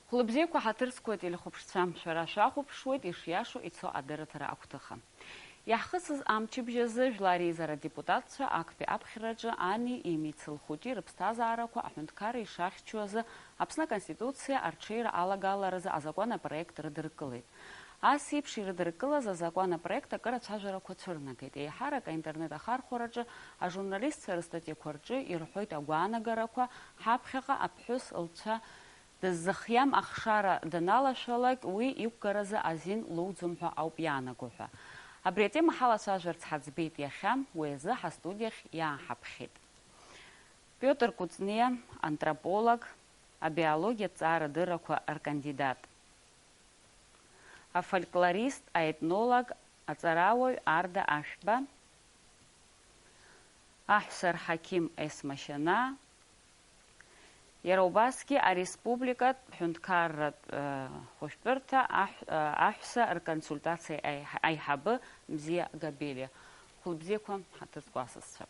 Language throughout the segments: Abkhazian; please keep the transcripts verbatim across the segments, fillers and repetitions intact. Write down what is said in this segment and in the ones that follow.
Хәылбзиақәа ҳаҭыр зқәу ателехәаԥшцәа, шәара шәахәаԥшуеит ишиашоу ицо адырраҭара агәҭыха. Иаҳхысыз амчыбжь азы Жәлар Реизара адепутатцәа актәи аԥхьараҿы ани имици лхәыҷи рыԥсҭазаарақәа аҳәынҭқарра ишахьчо азы Аԥсны Аконституциа арҽеира алагаларазы азакәан апроект рыдыркылеит. Ас еиԥш ирыдыркылаз азакәан апроект акыр ацәажәарақәа цәырнагеит. Еиҳарак аинтернет ахархәараҿы ажурналистцәа рыстатиақәа рҿы ирҳәоит агәаанагарақәа, ҳаԥхьаҟа аԥҳәыс лцәа дыззыхиам ахшара даналашәалак, уи иқәгаразы азин лоуӡом ҳәа ауп иаанаго ҳәа. Абри атема ҳалацәажәарц ҳаӡбеит иахьа, уи азы ҳастудиахь иааҳаԥхьеит Пиотр Кәыҵниа, антрополог, абиологиатә ҵаарадыррақәа ркандидат. Афольклорист, аетнолог, аҵарауаҩ Арда Ашәба, аҳәса рҳақьым Есма Шьанаа, иара убасгьы ареспубликатә ҳәынҭқарратә, э, хәышәтәырҭа аҳ-, э, аҳәса рконсультациа аиҳ-, аиҳабы Мзиа Габелиа. Хәылбзиақәа, ҳаҭыр зқәу асасцәа.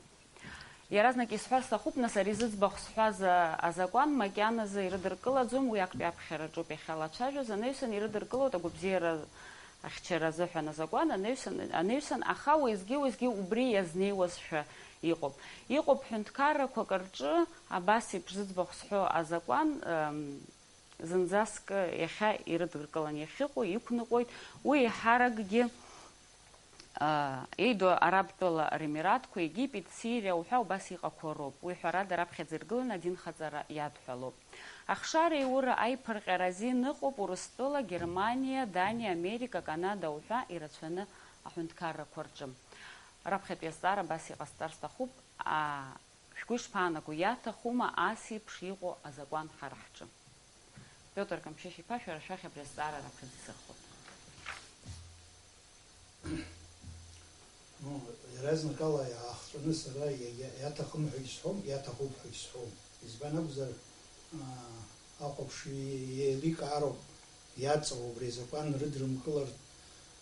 Иаразнак исҳәар сҭахуп, нас, ари зыӡбахә сҳәаз, а, азакәан макьаназы ирыдыркылаӡом, уи актәи аԥхьараҿоуп иахьалацәажәоз, анаҩсан ирыдыркылоит агәабзиара ахьчара азыҳәан азакәан, анаҩсан, анаҩсан, аха уеизгьы-уеизгьы убри иазнеиуазшәа иҟоуп. Иҟоуп ҳәынҭқаррақәак рҿы абас еиԥш зыӡбахә сҳәо азакәан, ам, зынӡаск иахьа ирыдыркылан иахьыҟоу иқәныҟәоит, уи еиҳаракгьы, а, еидо арабтәыла Ремиратқәа, Египет, Сириа уҳәа убас иҟақәоу роуп. Уи ҳәарада раԥхьаӡа иргыланы адинхаҵара иадҳәалоуп. Ахшара еиура аиԥырҟьара азин ыҟоуп Урыстәыла, Германиа, Даниа, Америка, Канада уҳәа ирацәаны аҳәынҭқаррақәа рҿы. Раԥхьатәи азҵаара абас иҟасҵар сҭахуп, а, шәгәы ишԥаанаго, иаҭахума ас еиԥш иҟоу азакәан ҳара ҳҿы? Пиотр Камшьышь-иԥа, шәара шәахь абри азҵаара раԥхьаӡа исыхоит. Ну, иаразнакала иаахҵәаны сара иа-, иа-, иаҭахым ҳәа исҳәом, иаҭахуп ҳәа исҳәом. Избан акәзар, аа, ахәаԥшҩы еиликаароуп, иаҵоу убри азакәан рыдрымкылартә,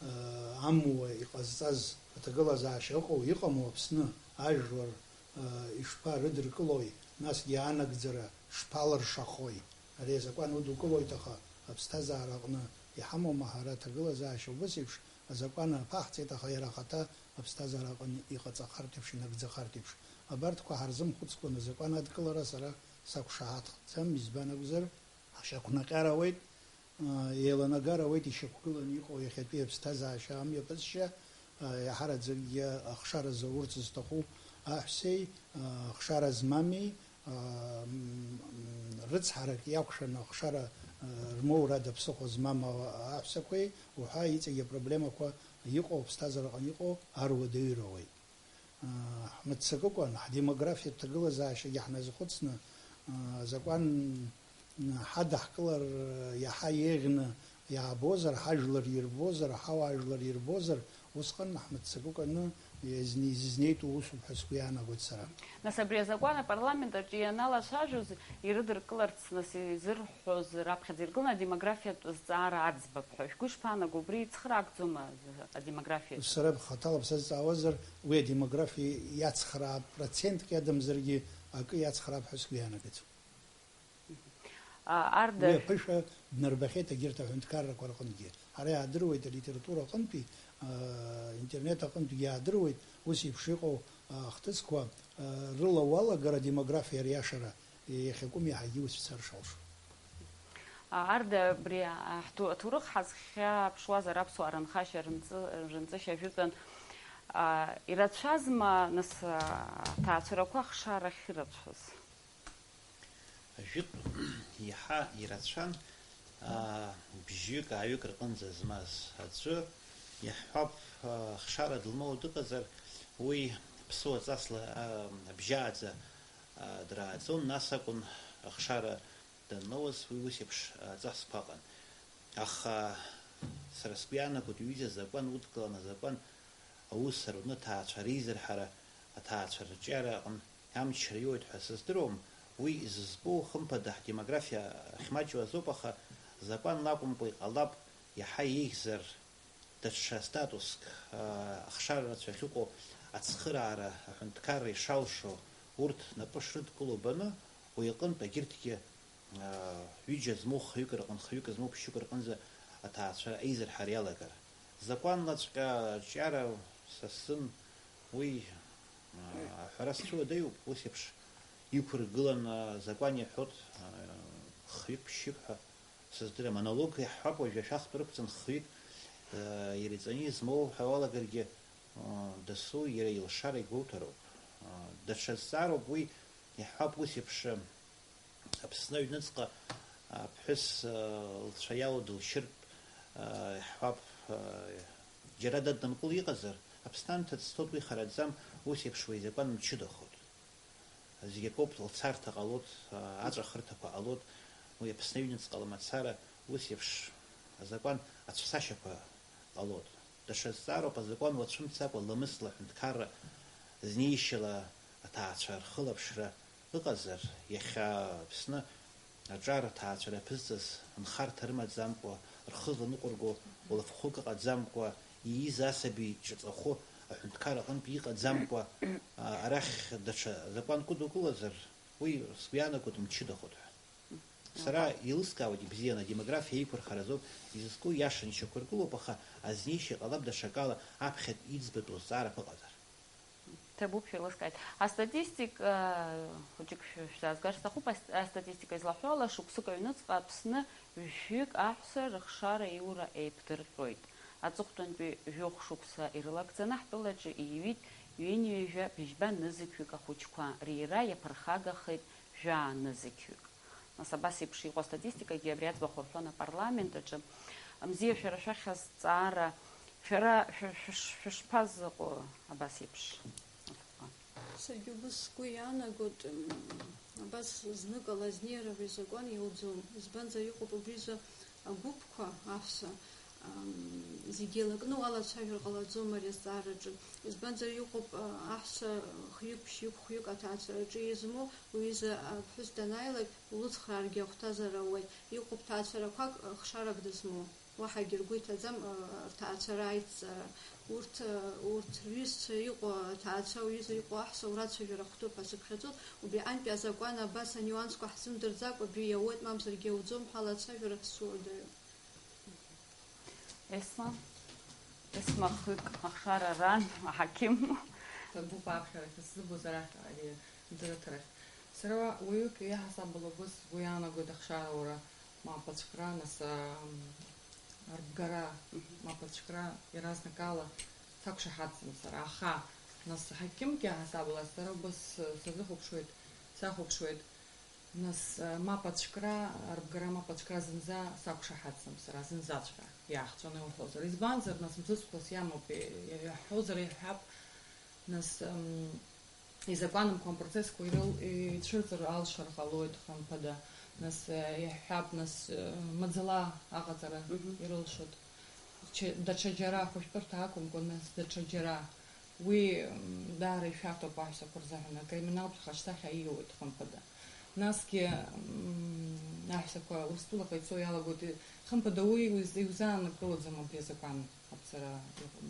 аа, амуа иҟазҵаз аҭагылазаашьа ыҟоу, иҟаму Аԥсны ажәлар, аа, ишԥарыдыркылои, насгьы анагӡара шԥалыршахои? Ари азакәан удукылоит, аха аԥсҭазаара аҟны иҳамоума ҳара аҭагылазаашьа? Убыс еиԥш азакәан аԥаҳҵеит, аха иара ахаҭа аԥсҭазаара аҟны иҟаҵахартә еиԥш, инагӡахартә еиԥш. Абарҭқәа ҳарзымхәыцкәан азакәан адкылара сара сақәшаҳаҭхаӡам, избан акәзар, ҳшьақәнаҟьар ауеит, еиланагар ауеит ишьақәгыланы иҟоу иахьатәи аԥсҭазаашьа амҩаԥысшьа, иаҳараӡакгьы ахшара заурц зҭаху аҳәсеи, ахшара змами, рыцҳарак иакәшаны ахшара рмоурада ԥсыхәа змам аҳәсақәеи уҳәа иҵегьы апроблемақәа иҟоу, аԥсҭазаараҟны иҟоу аруадаҩра ауеит. Ҳмыццакыкәан, ҳдемографиатә ҭагылазаашьагьы ҳназхәыцны, азакәан ҳадаҳкылар иаҳа еиӷьны иаабозар, ҳажәлар ирбозар, ҳауаажәлар ирбозар, усҟан ҳмыццакыкәаны изни-, изызнеитәу усуп ҳәа сгәы иаанагоит сара. Нас абри азакәан апарламент аҿы ианалацәажәоз ирыдыркыларц, нас изырҳәоз раԥхьаӡа иргылан адемографиатә зҵаара аӡбап ҳәа. Шәгәы ишԥаанаго, убри ицхыраагӡома адемографиа? Сара бхаҭала бсазҵаауазар, уи адемографиа иацхраап, процентк иадамзаргьы акы иацхраап ҳәа сгәы иаанагаӡом. А, Арда. Уи аԥышәа днарбахьеит егьырҭ аҳәынҭқаррақәа рҟынгьы. Ҳара иаадыруеит алитература аҟынтәи, а, интернет аҟынтәгьы иаадыруеит, ус еиԥш иҟоу, а, ахҭысқәа, а, рыла уалагар адемографиа ариашара иахьакәым иаҳагьы ус шәцар шалшо. А, Арда, абри, а, ҳҭу-, аҭоурых ҳазхьаԥшуазар, аԥсуаа рынхашьа, рынҵы-, рынҵышьа ажәытәан, а, ирацәазма, нас, а, аҭаацәарақәа ахшара ахьырацәаз? Ажәытә иаҳа ирацәан, аа, бжьҩык-ааҩык рҟынӡа змаз аӡәы, иаҳҳәап, аа, ахшара дылмоуа дыҟазар, уи ԥсуа ҵасла, аа, абжьааӡа, аа, драаӡон, нас акәын ахшара данлоуаз, уи ус еиԥш, аа, ҵасқәа ыҟан. Аха сара сгәы иаанагоит, ҩыза азакәан удкылан, азакәан аус аруны аҭаацәа реизырҳара, аҭаацәа рҿиара аҟны амчра иоуеит ҳәа сыздыруам, уи зызбо, хымԥада, ҳдемографиа ахьмаҷу азоуп, аха закәанла акәымкәа иҟалап, иаҳа еиӷьзар, даҽа статуск, аа, ахшара рацәа ахьыҟоу ацхыраара аҳәынҭқарра ишалшо, урҭ напы шрыдкыло баны, уи аҟынтә агьырҭгьы ҩыџьа змоу хҩык рҟын, хҩык змоу ԥшьҩык рҟынӡа аҭаацәара аизырҳара иалагар. Закәанлаҵәҟьа аҿиара са сзын уи, аа, аҳәара сцәыуадаҩуп, ус еиԥш иқәыргыланы азакәан иаҳәоит, аа, хҩык, ԥшьҩык ҳәа сыздырам. Анолог иаҳҳәап, уажәы ашәахтә рықәҵан хҩык, аа, иреҵаны измоу ҳәа уалагаргьы, аа, дасу иара илшара игәоуҭароуп. Аа, даҽа зҵаароуп уи, иаҳҳәап, ус еиԥш, Аԥсны аҩныҵҟа аԥҳәыс, а, лцәа иалоу дылшьыртә, а, иаҳҳәап, а, џьара даднымкыл иҟазар, Аԥсны анҭыҵ цоит уи хараӡам, ус еиԥш уи изакәан мчыдахоит. Зегь акоуп, лцарҭа ҟалоит, а, аҵәахырҭақәа ҟалоит, уи Аԥсны аҩныҵҟала мацара, ус еиԥш азакәан ацәсашьақәа ҟалоит. Даҽа зҵаароуп азакәан уацәымцакәа ламысла аҳәынҭқарра знеишьала аҭаацәа рхылаԥшра ыҟазар, иахьа Аԥсны аҿар аҭаацәа раԥызҵаз нхарҭа рымаӡамкәа, рхы зланыҟәырго улафхәык ыҟаӡамкәа, ииз асаби ҿаҵахәы аҳәынҭқар аҟынтә иҟаӡамкәа, а, арахь даҽа закәанк удукылазар, уи сгәы иаанагоит мчыдахоит ҳәа. Сара еилыскаауеит ибзианы, адемографиа еиқәырхаразоуп, изызку иашаны ишьақәыргылоуп, аха азнеишьа ҟалап даҽакала аԥхьатә иӡбатәу зҵаарак ыҟазар. Ҭабуп, шәеилыскааит. Астатистика, хәыҷык шә-, шәзаазгар сҭахуп, ас-, астатистика излаҳәо ала, шықәсык аҩныҵҟа Аԥсны жәаҩык аҳәса рыхшара аиура еиԥдырҟьоит. Аҵыхәтәантәи жәохә шықәса ирылагӡаны ҳтәылаҿы ииҩит ҩынҩажәа быжьба нызқьҩык ахәыҷқәа, рира иаԥырхагахеит жәаа нызқьҩык. Нас абас еиԥш иҟоу астатистикагьы абри аӡбахә рҳәон апарламент аҿы. Мзиа, шәара шәахь азҵаара, шәара шәы-, шәыш-, шәышԥазыҟоу абас еиԥш? Саргьы убыс сгәы иаанагоит, м, абас зныкала азнеира абри азакәан иауӡом. Избанзар, иҟоуп убризы агәыԥқәа, аҳәса, ам, зегьы еилакны уалацәажәар ҟалаӡом ари азҵаараҿы. Избанзар, иҟоуп, а, аҳәса хҩык, ԥшьҩык, хәҩык аҭаацәараҿы измоу, уҩыза аԥҳәыс данааилак, улыцхрааргьы ахәҭазар ауеит. Иҟоуп ҭаацәарақәак, а, хшарак дызмоу. Уаҳагьы ргәы иҭаӡам, а, рҭаацәара аидҵара. Урҭ, а, урҭ рҩызцәа иҟоу аҭаацәа, уҩыза иҟоу аҳәса урацәажәара хәҭоуп ҳәа сыԥхьаӡоит. Убри аҟынтәи азакәан абас анюансқәа ҳзымдырӡакәа, абри иауеит, мамзаргьы иауӡом ҳәа алацәажәара ҳзуадаҩуп. Есма? Есма хҩык ахшара ран, аҳақьым. Ҭабуп аԥхьарахь исзыбоз арахь ари адырраҭарахь. Сара уаҩык иаҳасабала убыс сгәы иаанагоит ахшара аура, мап ацәкра, нас, ам, арбгара, мап ацәкра иаразнакала сақәшаҳаҭӡам сара. Аха, нас, ҳақьымк иаҳасабала сара убыс сазыхәаԥшуеит, сахәаԥшуеит. Нас, э, мап ацәкра, арбгара мап ацәкра зынӡа сақәшаҳаҭӡам сара, зынӡаҵәҟьа, иаахҵәаны иуҳәозар. Избанзар, нас, мзызқәас иамоуп, иа-, иаҳҳәозар иаҳҳәап, нас, м, изакәанымкәа апроцессқәа ирыл-, ицәырҵыр алшар ҟалоит, хымԥада. Нас, э, иаҳҳәап, нас, э, маӡала аҟаҵара Мгм. ирылшоит. Даҽа џьара ахәышәтәырҭа акәымкәа, нас даҽа џьара. Уи, м, даара ишәарҭоуп аҳәсақәа рзыҳәан, акриминалтә хаҿсахьа ииуеит, хымԥада. Насгьы, м, аҳәсақәа Урыстәылаҟа ицо иалагоит, хымԥада, уи уиз-, иузааннакылаӡом абри азакәан аԥҵара,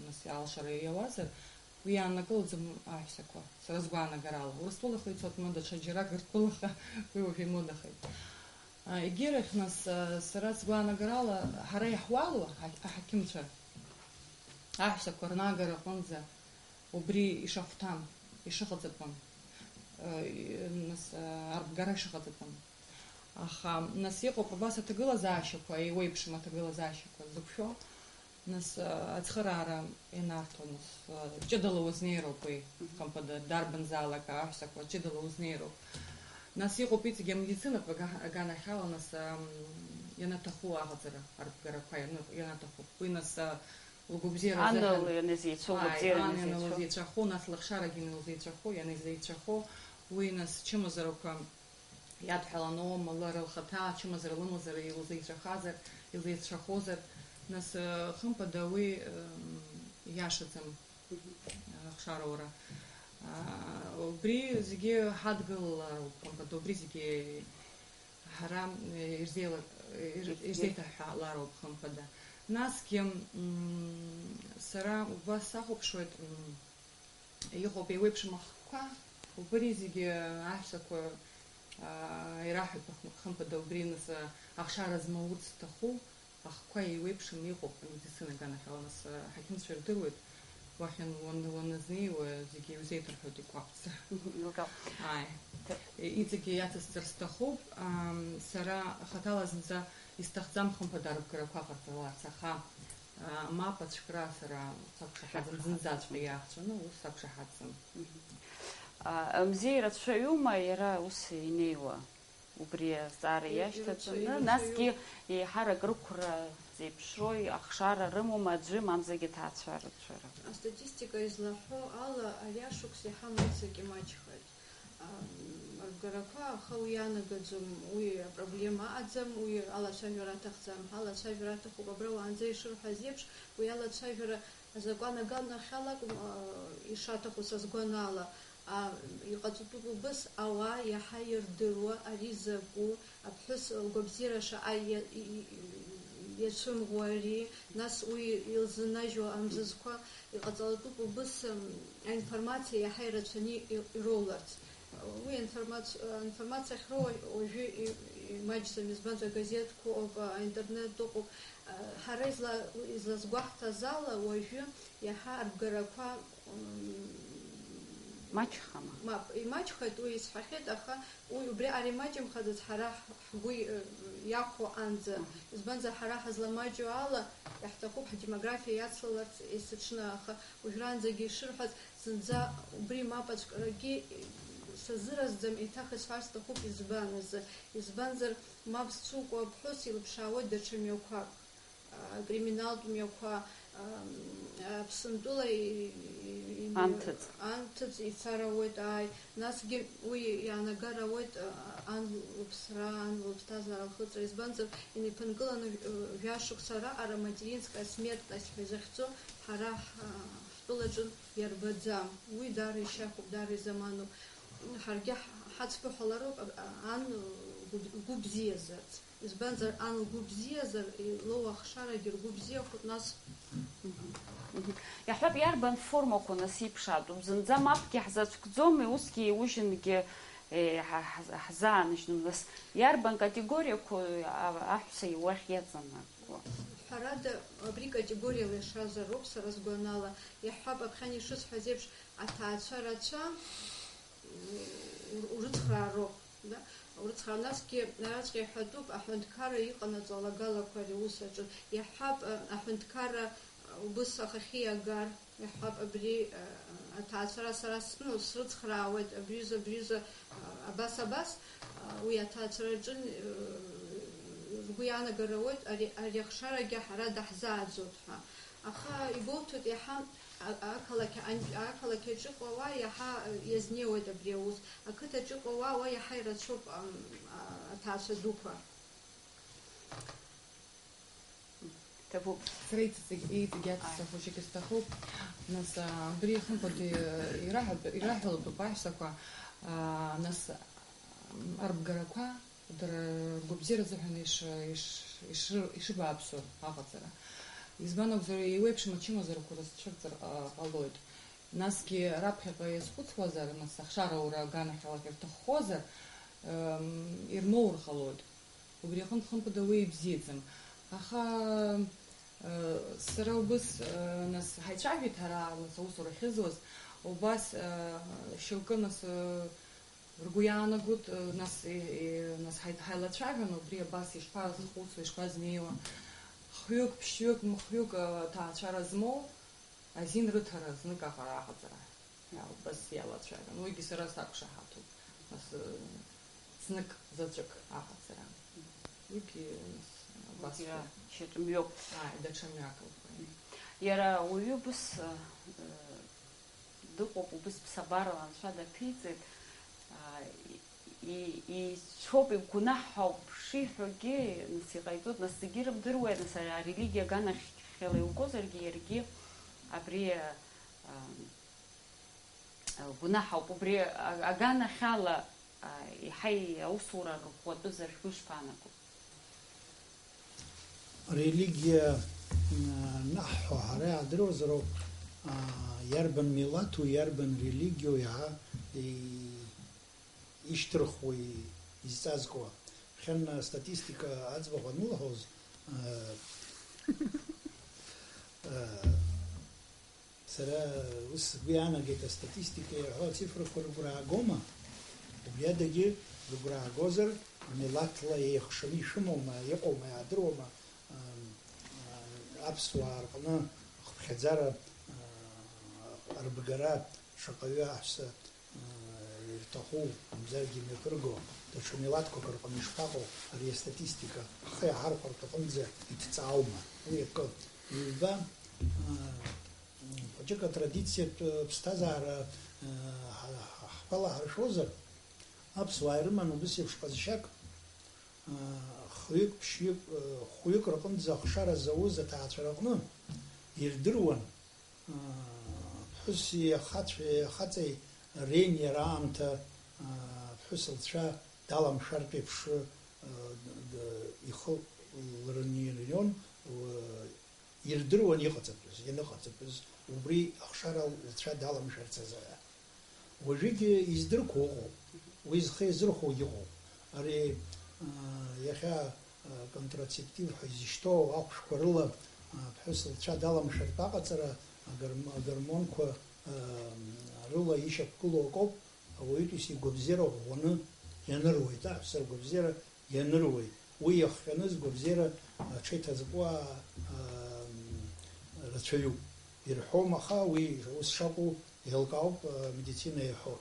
нас алшара иауазар, уи иааннакылаӡом аҳәсақәа, сара сгәаанагарала. Урыстәылаҟа ицоит, ма даҽа џьара Гыртәылаҟа, уи уажә имодахеит. А, егьирахь, нас, а, сара сгәаанагарала, ҳара иаҳуалуа, аҳ-, аҳақьымцәа, аҳәсақәа рнагара аҟынӡа убри ишахәҭам, ишыҟаҵатәым, а, и-, нас, а, арбгара ишыҟаҵатәым. Аха, нас, иҟоуп абас аҭагылазаашьақәа, еиуеиԥшым аҭагылазаашьақәа зықәшәо. Нас, а, ацхыраара ианарҭо, нас, а, ҷыдала узнеироуп уи, Мгм. хымԥада, дарбанзаалак аҳәсақәа ҷыдала узнеироуп. Нас иҟоуп иҵегьы амедицинатә ага-, аганахьала, нас, ам, ианаҭаху аҟаҵара арбгарақәа ианы-, ианаҭаху. Уи, нас, а, лгәабзиара Ан азыҳәан. Ил-, ианизеицәоу, Ааи, лгәабзиара ан ианизеицәоу. Ианылзеицәахо, нас лыхшарагьы ианылзеицәахо, ианизеицәахо, уи, нас, чымазарақәа иадҳәаланы аума лара лхаҭа ачымазара лымазар илзеицәахазар, илзеицәахозар, нас, э, хымԥада уи, э, иашаӡам, Мгм. э, ахшара аура. А, убри зегьы ҳадгылалароуп, хымԥада, убри зегьы ҳара, э, ирзеила-, э, ир-, Ирзеи- ирзеиҭаҳҳәалароуп, хымԥада. Насгьы, м, сара убас сахәаԥшуеит, м, Иҟоуп еиуеиԥшым ахкқәа, убри зегьы аҳәсақәа Ираҳәатәы хымԥада убри нас ахшара змоурц зҭаху ахқәа еиуеиԥшым иҟоуп амедицина аганахьала, нас аҳақьымцәа ирдыруеит, уахь уаназнеиуа зегьы иузеиҭарҳәоит икәаԥӡа. Ааи. Иҵегьы иацысҵар сҭахуп. Сара хаҭала зынӡа исҭахӡам хымԥада арбгарақәа ҟарҵаларц, аха мап ацәкра сара сақәшаҳаҭӡам, зынӡаҵәҟьа иаахҵәаны ус сақәшаҳаҭӡам. Мзиа ирацәаҩума иара ус инеиуа? Убри азҵаара иашьҭаҵаны, насгьы еиҳарак рықәра зеиԥшроу ахшара рымоума аӡәы, мамзаргьы аҭаацәа рацәара? Астатистика излаҳәо ала, ари ашықәс иаҳа мыццакы имаҷхеит. Арбгарақәа, аха уи ианагаӡом, уи апроблема аҟаӡам, уи алацәажәара аҭахӡам, алацәажәара аҭахуп, абра уаанӡа ишырҳәаз еиԥш, уи алацәажәара азакәан аганахьала акәым, ишаҭаху са сгәанала, иҟаҵатәуп убыс, ауаа иаҳа ирдыруа ари закәу, аԥҳәыс лгәабзиара шаҟа иа-, и-, и-, иацәымӷу ари, нас уи илзынажьуа амзызқәа, иҟаҵалатәуп убыс, м, аинформациа иаҳа ирацәаны и-, ироуларц. Уи аинформац-, аинформациа ахьроуа уажәы и-, имаҷӡам, избанзар, агазеҭқәа ыҟоуп, аинтернет ыҟоуп. Ҳара изла-, излазгәаҳҭаз ала, уажәы иаҳа арбгарақәа, м, Маҷхама? Мап, имаҷхеит, уи исҳәахьеит, аха уи убри ар имаҷымхаӡац ҳара ҳ-, ҳгәы и-, иахәо анӡа. Мгм. Избанзар, ҳара ҳазламаҷу ала, иаҳҭахуп ҳдемографиа иацлаларц есыҽны, аха уажәраанӡагьы ишырҳәаз, зынӡа убри мап ацәкрагьы сазыразӡам, еиҭах исҳәар сҭахуп, избан азы? Избанзар, мап зцәукуа аԥҳәыс илыԥшаауеит даҽа мҩақәак. А, криминалтә мҩақәа, ам, Аԥсынтәыла и-, и-, и-, Анҭыҵ. Анҭыҵ ицар ауеит, ааи. Насгьы уи иаанагар ауеит, а, ан лыԥсра, ан лыԥсҭазаара, лхыҵра. Избанзар, инеиԥынкыланы, э, жәашықәса раҟара материнская смертность ҳәа изахьӡо ҳара ҳ-, ҳтәылаҿы иарбаӡам. Уи даара ишьахәуп, даара изаманоуп. Ҳаргьы ҳ-, ҳацԥыҳәалароуп, а, а, ан, э, гәыб-, гәыбзиазарц. Избанзар, ан лгәы бзиазар, лоуа ахшарагьы ргәы бзиахоит, нас. Мгм. Мгм. Иаҳҳәап, иарбан формақәа нас иԥшаатәуп? Зынӡа мапгьы ҳзацәкӡом, усгьы еиужьынгьы, е, ҳа-, ҳз-, ҳзааныжьны, нас иарбан категориақәоу а-, аҳәса иуахь иаҵанакуа? Ҳәарада, абри категориала ишазароуп, сара сгәанала. Иаҳҳәап, аԥхьан ишысҳәаз еиԥш, аҭаацәа рацәа, ур-, урыцхраароуп, да? Урыцхраа, насгьы араҵәҟьа иҳәатәуп аҳәынҭқарра иҟанаҵо алагалақәа ари аус аҿы. Иаҳҳәап, а, аҳәынҭқарра, а, убыс ахахьы иагар, иаҳҳәап, абри, а, аҭаацәара сара с-, ну, срыцхраауеит, абриузы, абриузы, а, абас, абас, а, уи аҭаацәараҿы, а, ргәы иаанагар ауеит, ари, ари ахшарагьы ҳара даҳзааӡоит ҳәа. Аха игәоуҭоит иаҳа а-, ақалақь ан-, ақалақь аҿы иҟоу ауаа иаҳа, э, иазнеиуеит абри аус. Ақыҭаҿы иҟоу ауаа уа иаҳа ирацәоуп, ам, а-, аҭаацәа дуқәа. Ҭабуп. Сара иҵегь, иҵегь Ааи. Ацысҵахәыжьгьы сҭахуп. Нас, а, абри хымԥада ираҳәатә-, ираҳәалатәуп аҳәсақәа, а, нас, м, арбгарақәа, Дара ргәабзиара азыҳәан иш-, иш-, иш-, ишыбааԥсу аҟаҵара. Избан акәзар, еиуеиԥшым ачымазарақәа рызцәырҵыр ҟа-, ҟалоит. Насгьы раԥхьаҟа иазхәыцуазар, нас ахшара аура аганахьалак ирҭаххозар, м, ирмоур ҟалоит. Убри аҟынтә хымԥада уи ибзиаӡам. Аха, э, сара убыс, э, нас ҳаицәажәеит ҳара, нас аусура ахьызуаз, убас, э, шьоукы, нас, э, Ргәы иаанагоит, нас, е, е, нас ҳаи-, ҳаилацәажәон, убри абас ишԥазхәыцуа, ишԥазнеиуа. Хҩык, ԥшьҩык, мхҩык, а, ҭаацәара змоу азин рыҭара знык аҟара аҟаҵара. Иа-, убас иалацәажәон. Уигьы сара сақәшаҳаҭуп. Нас, э, знык заҵәык аҟаҵара. Уигьы, нас, абас. Уигьы шьаҿа мҩоуп. Ааи, даҽа мҩак лҟоит. Иара уаҩы убыс, э, дыҟоуп, убыс ԥсабарала анцәа даԥиҵеит, аа, и-, и-, ицәоуп, игәнаҳауп шиҳәогьы, нас иҟаиҵоит, нас зегьы ирымдыруеи, нас ари арелигиа аганахьала иугозаргьы, иаргьы абри, аа, гәнаҳауп, убри а-, аганахьала, аа, еиҳа аусура рӷәӷәатәызар шәгәы ишԥаанаго? Религиа, м, анаҳҳәо, ҳара иаҳдыруазароуп, а, иарбан милаҭу, иарбан религиоу иаҳа и-, ишьҭырхуа, и-, изҵазкуа. Мшәан, астатистика аӡбахә анылҳәоз, аа, аа, сара ус сгәы иаанагеит, астатистика иаҳәо ацифрақәа рыгәра аагома? Убри адагьы рыгәра аагозар, милаҭла еихшаны ишәымоума, иҟоума, иаадыруама, аа, аԥсуаа рҟны ахыԥхьаӡара, аа, арбгара шаҟаҩы аҳәса ирҭаху, мамзаргьы имҩаԥырго даҽа милаҭқәак рҟны ишԥаҟоу ари астатистика, ҳхы иаҳархәартә аҟынӡа иҭҵааума? Уи акы. Ҩба, аа, хәыҷык атрадициатә ԥсҭазаара, аа, ҳа-, ҳа-, ҳгәалаҳаршәозар, аԥсуаа ирыман убыс еиԥш ҟазшьак, аа, хҩык, ԥшьҩык, хәҩык рҟынӡа ахшара зауз аҭаацәа рҟны ирдыруан, Ԥҳәыси ахацәеи, ахаҵеи реиниара аамҭа, ԥҳәыс лцәа даламшәартә еиԥш, д-, д-, ихы лырнирион, ирдыруан иҟаҵатәыз, ианыҟаҵатәыз, убри ахшара лцәа даламшәарц азыҳәа. Уажәыгьы издырқәо ыҟоуп, уи зхы иазырхәогьы ыҟоуп. Ари, аа, иахьа, аа, контрацептив ҳәа изышьҭоу ахәшәқәа рыла, аа, ԥҳәыс лцәа даламшәартә аҟаҵара, агарм-, агормонқәа, аа, рыла ишьақәгылоу акоуп, ауаҩытәыҩса игәабзиара ӷәӷәаны ианыруеит, аҳәса ргәабзиара ианыруеит. Уи иахҟьаны згәабзиара аҽеиҭазкуа, аа, рацәаҩуп. Ирҳәом, аха уи ус шакәу еилкаауп, аа, амедицина иаҳәо.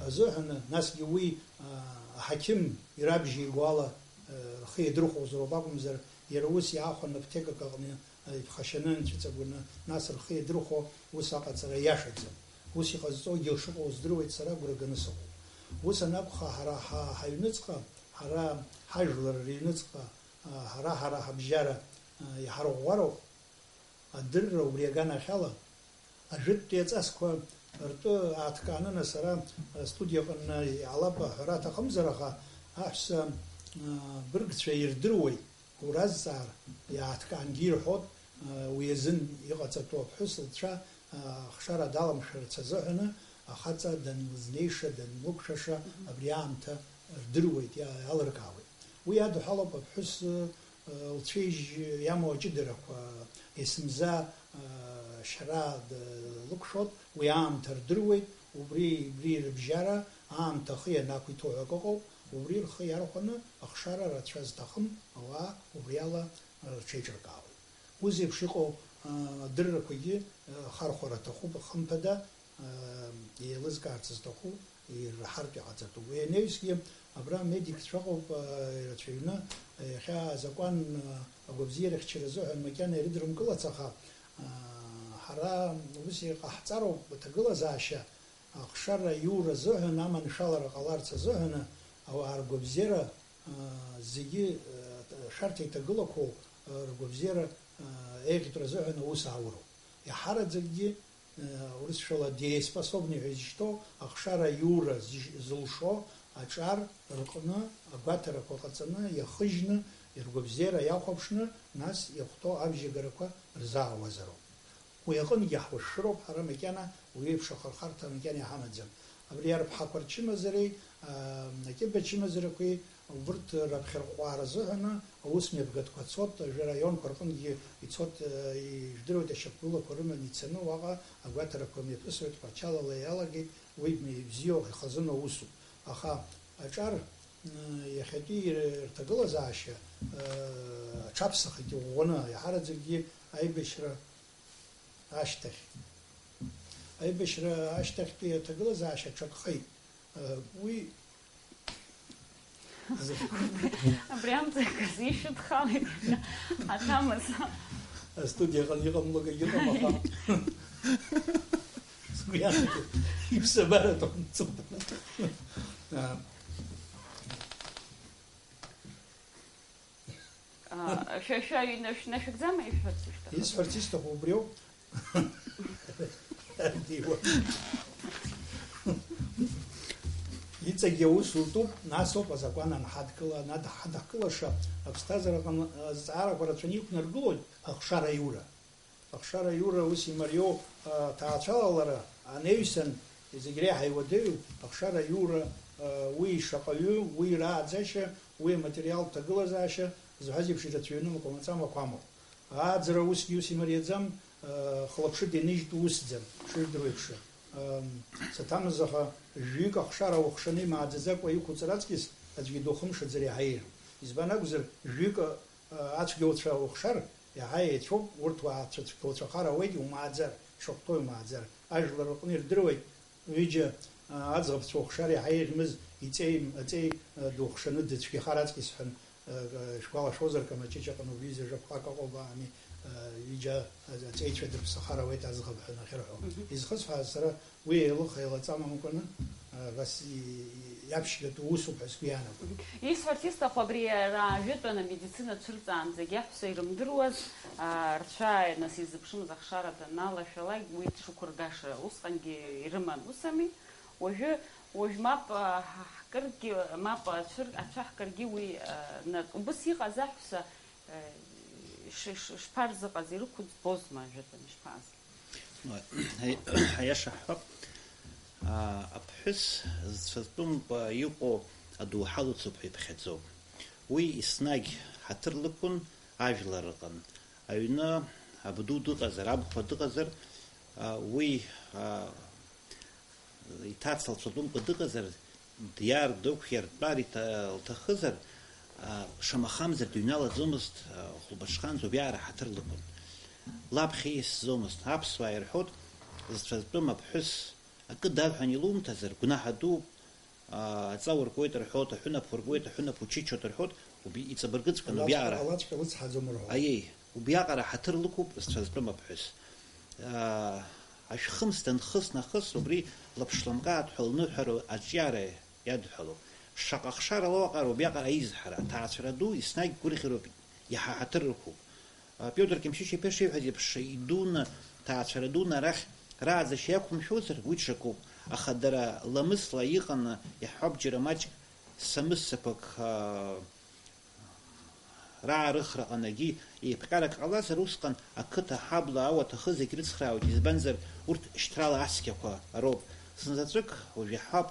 Азыҳәан, насгьы уи, аа, аҳақьым ирабжьеигәала, аа, рхы иадырхәозароуп акәымзар, иара ус иаахәаны аԥҭекак аҟны, аа, иԥхашьаны, инцәыҵагәаны, нас рхы иадырхәо ус аҟаҵара иашаӡам. Ус иҟазҵогьы шыҟоу здыруеит, сара агәра ганы сыҟоуп. Ус анакәха, ҳара ҳа-, ҳаҩныҵҟа, ҳара ҳажәлар рыҩныҵҟа, аа, ҳара, ҳара ҳабжьара, аа, иҳарӷәӷәароуп. Адырра убри аганахьала, ажәытәтәи аҵасқәа ртәы ааҭкааны, нас ара астудиаҟны иҟалап аҳәара аҭахымзар, аха аҳәса, аа, быргцәа ирдыруеит, уразҵаар, иааҭкаангьы ирҳәоит, аа, уи азын иҟаҵатәу аԥҳәыс лцәа, аа, ахшара даламшәарц азыҳәаны, ахаҵа данлызнеиша, данлықәшәаша абри аамҭа рдыруеит, иа-, иалыркаауеит. Уи адҳәалоуп аԥҳәыс, лцәеижь иамоу аҷыдарақәа, есымза, шьра длықәшәоит, уи аамҭа рдыруеит, убри, убри рыбжьара аамҭа ахы ианақәиҭу ҳәа акы ыҟоуп, убри рхы иархәаны ахшара рацәа зҭахым ауаа убриала рҽеиҿыркаауеит. Ус еиԥш иҟоу, а, адыррақәагьы, а, ахархәара аҭахуп, хымԥада, а, еилызкаарц зҭаху ираҳартә иҟаҵатәуп. Уи анаҩсгьы абра амедикцәа ыҟоуп, а, ирацәаҩны, а, иахьа азакәан, а, агәабзиарахьчара азыҳәан макьана ирыдрымкылац, аха, а, ҳара ус иҟаҳҵароуп, аҭагылазаашьа, ахшара аиура азыҳәан, аманшәалара ҟаларц азыҳәан, ауаа ргәабзиара, аа, зегьы, аа, шәарҭа иҭагылақәоу, аа, ргәабзиара, аа, еиӷьтәра азыҳәан аус аауроуп. Иаҳараӡакгьы, аа, урысшәала дееспособный ҳәа изышьҭоу ахшара аиура зыш-, зылшо аҿар рҟны агәаҭарақәа ҟаҵаны, иахыжьны, ргәабзиара иахәаԥшны, нас иахәҭоу абжьагарақәа рзаауазароуп. Уи аҟынгьы ҳуашәшәыроуп ҳара макьана уи еиԥш ахырхарҭа макьана иҳамаӡам. Абри арԥҳақәа рчымазареи, аа, акьыба ачымазарақәеи, убырҭ раԥхьарҟәаара азыҳәаны аусмҩаԥгатәқәа цот, ажәараионқәа рҟынгьы ицот, аа, ижәдыруеит, ашьақәгылақәа рыманы ицаны уаҟа агәаҭарақәа мҩаԥысуеит, Тҟәарчалала иалагеит, уи бзиоу, ихазыноу усуп. Аха аҿар, аа, иахьатәи рҭагылазаашьа, аа, аҽаԥсахит иӷәӷәаны, иаҳараӡакгьы аибашьра ашьҭахь. Аибашьра ашьҭахьтәи аҭагылазаашьа аҽакхеит. Уи Абри амҵакы зишьҭхалеит, аҭамыз. Астудиаҟны иҟамлогьы ыҟам, аха сгәы иаанагоит, иԥсабаратәы ҟамҵоуп. Шәа, шәа, шәнашәыгӡама ишәҳәарц ишәҭаху? Исҳәарц исҭаху убриоуп. Иҵегьы аус утәуп, нас ауп азакәан анҳадкыла, анадҳадкылаша, аԥсҭазаараҟны азҵаарақәа рацәаны иқәнаргылоит ахшара аиура. Ахшара аиура ус имариоу, а, ҭаацәалалара анаҩсан, зегь реиҳа иуадаҩу ахшара аиура, Уи ишаҟаҩы, уи рааӡашьа, уи аматериалтә ҭагылазаашьа зҳәаз еиԥш ирацәаҩны макәамаҵамақәа амоуп. Ааӡара усгьы ус имариаӡам, хылаԥшыда инижьтә усӡам, шыжәдыруа еиԥш. Саҭамыз, аха жәҩык ахшара аухшаны имааӡаӡакәа иқәуҵар аҵкьыс аӡәгьы духымшаӡар иаҳа еиӷьуп. Избан акәзар, жәҩык ацәгьауцәа ухшар, иаҳа еицәоуп, урҭ уаацәа цәгьауцәахар ауеит, иумааӡар, ишахәҭоу иумааӡар. Ажәлар рҟны ирдыруеит, ҩыџьа, а, аӡӷабцәа ухшар иаҳа еиӷьмыз иҵеи, аҵеи, а, духшаны дыцәгьахар аҵкьыс ҳәа, а, а, шәгәалашәозар, Камаҷыҷ аҟны убри изы жәаԥҟак аҟоуп, ами, а, ҩыџьа аҵеицәа дырԥсахар ауеит аӡӷаб ҳәа анахьырҳәо. Мгм. Изхысҳәааз сара уи еилых-еилаҵам амкәаны, а, абас и-, и-, иаԥшьгатәу усуп ҳәа сгәы иаанагоит. Исҳәарц исҭаху абри ара ажәытәан амедицина цәырҵаанӡагьы аҳәса ирымдыруаз, аа, рцәа нас изыԥшымыз ахшара даналашәалак, уи дшықәыргаша усҟангьы ирыман, усами? Уажәы, уажә мап, аа, ҳ-, ҳкыргьы, мап, ацәыр-, ацәа ҳкыргьы уи, аа, нак-, убыс иҟаз аҳәса, аа, ш-, ш-, шԥарзыҟаз, ирықәӡбозма ажәытәан, ишԥааз? Аиаша ҳҳәап, аа, аԥҳәыс зцәа зтәымкәа иҟоу адоуҳа лыцуп ҳәа иԥхьаӡоуп. Уи еснагь ҳаҭыр лықәын ажәлар рҟын. Аҩны абду дыҟазар, абхәа дыҟазар, аа, уи, аа, иҭаца лцәа зтәымкәа дыҟазар, диар, дықәиар, дтәар иҭа-, лҭахызар, а, шамахамзар дыҩналаӡомызт, а, хәылбыҽханӡа убриаҟара ҳаҭыр лықәын. Лаԥхьа исӡомызт. Аԥсуаа ирҳәоит, зцәа зтәым аԥҳәыс акы даҳәан илумҭазар, гәнаҳа дууп, а, аҵа уркуеит рҳәоит, аҳәынаԥ уркуеит, аҳәынаԥ учычоит рҳәоит, убри иҵабыргыҵәҟьан убриаҟара. Алаҵәҟьа лыцҳаӡом рҳәоит. Аиеи. Убриаҟара ҳаҭыр лықәуп зцәа зтәым аԥҳәыс. Аа, ашәхымс данхыс нахыс убри лаԥшламкаат ҳәа лныҳәара аҿиара иадҳәалоуп. Шаҟа хшара лоу аҟара убриаҟара аизҳара, аҭаацәара ду еснагь гәырӷьароуп, иаҳа ҳаҭыр рықәуп. А, Пиотр Кемшьыч-иԥа ишиҳәаз еиԥш, идуны, ҭаацәара дуны арахь рааӡашьа иақәымшәозар, уи ҽакуп, аха дара ламысла иҟаны иаҳҳәап, џьара маҷк самыссақәак, аа, раарыхра ҟанагьы еиԥҟьарак ҟалазар, усҟан ақыҭа, аҳабла, ауаҭахы зегь рыцхраауеит, избанзар, урҭ шьҭрала ацқьақәа роуп. Зынзаҵәык, уажә иаҳҳәап,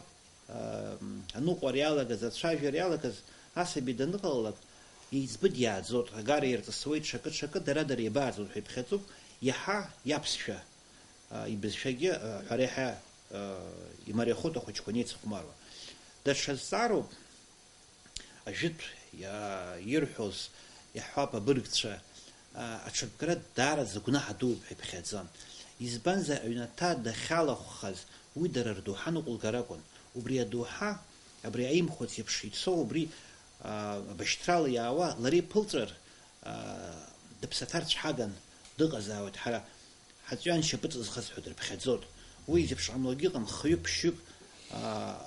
ам, аныҟәара иалагаз, ацәажәара иалагаз асаби даныҟалалак, еиҵбы диааӡоит, агара ирҵысуеит, ҽакы-ҽакы, дара-дара еибааӡоит ҳәа иԥхьаӡоуп, иаҳа иаԥсшәа, а, ибызшәагьы, а, ҳәара иаҳа, а, имариахоит ахәыҷқәа анеицыхәмаруа. Даҽа зҵаароуп, ажәытә иа-, ирҳәоз, иаҳҳәап, абыргцәа, а, аҽырбгара даараӡа гәнаҳа дууп ҳәа иԥхьаӡан. Избанзар, аҩнаҭа дахьалахәхаз уи дара рдоуҳа ныҟәылгар акәын. Убри адоуҳа, абри аимхәыц еиԥш ицо, убри, а, абашьҭрала иаауа, лара иԥылҵәар, а, дыԥсаҭарцәҳаган дыҟазаауеит. Ҳара Ҳаҵәҩан шьапы ҵызхыз ҳәа дрыԥхьаӡоит. Уи зеиԥш ҟамлогьы ыҟам, хҩык-ԥшьҩык, аа,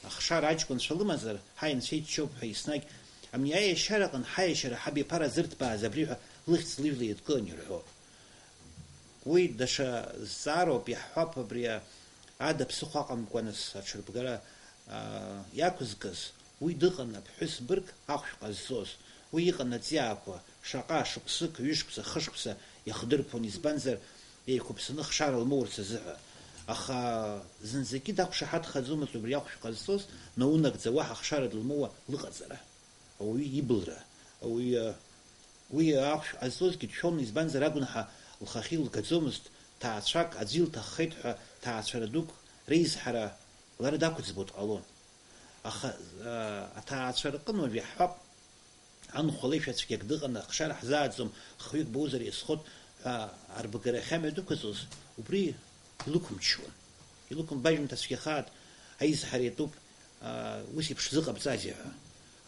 ахшара аҷкәынцәа лымазар, ҳаи, анцәа иччоуп ҳәа еснагь, амни аиашьараҟын ҳаиашьара ҳаб иԥара зырҭбааз абри ҳәа лыхьӡ лыжәла еидкылан ирҳәо. Уи даҽа зҵаароуп, иаҳҳәап, абри ада ԥсыхәа аҟамкәа нас аҽырбгара, аа, иақәызгаз, уи дыҟан аԥҳәыс бырг ахәшә ҟазҵоз. Уи иҟан аҵиаақәа, шаҟа шықәсык, ҩышықәса, хышықәса иахдырԥон, избанзар, еиқәыԥсаны хшара лмоурц азыҳәа. Аха зынӡагьы дақәшаҳаҭхаӡомызт убри ахәшә ҟазҵоз, наунагӡа уаҳа хшара дылмоуа лыҟаҵара. Ауаҩы иблра, ауаҩы, уи ахәшә ҟазҵозгьы дшәон, избанзар, агәнаҳа лхахьы илгаӡомызт, ҭаацәак аӡәы илҭаххеит ҳәа ҭаацәара дук реизҳара лара дақәыӡбо дҟалон. Аха, аа, аҭаацәа рҟынтә уажә иаҳҳәап, анхәа леишәа цәгьак дыҟаны, ахшара ҳзааӡом, хҩык боузар иазхоит ҳәа арбагарахьы амҩа дықәызҵоз, убри илықәымчуан. Илықәымбажьымҭа цәгьахааит, аизҳара иатәуп, аа, ус еиԥш зыҟабҵазеи ҳәа.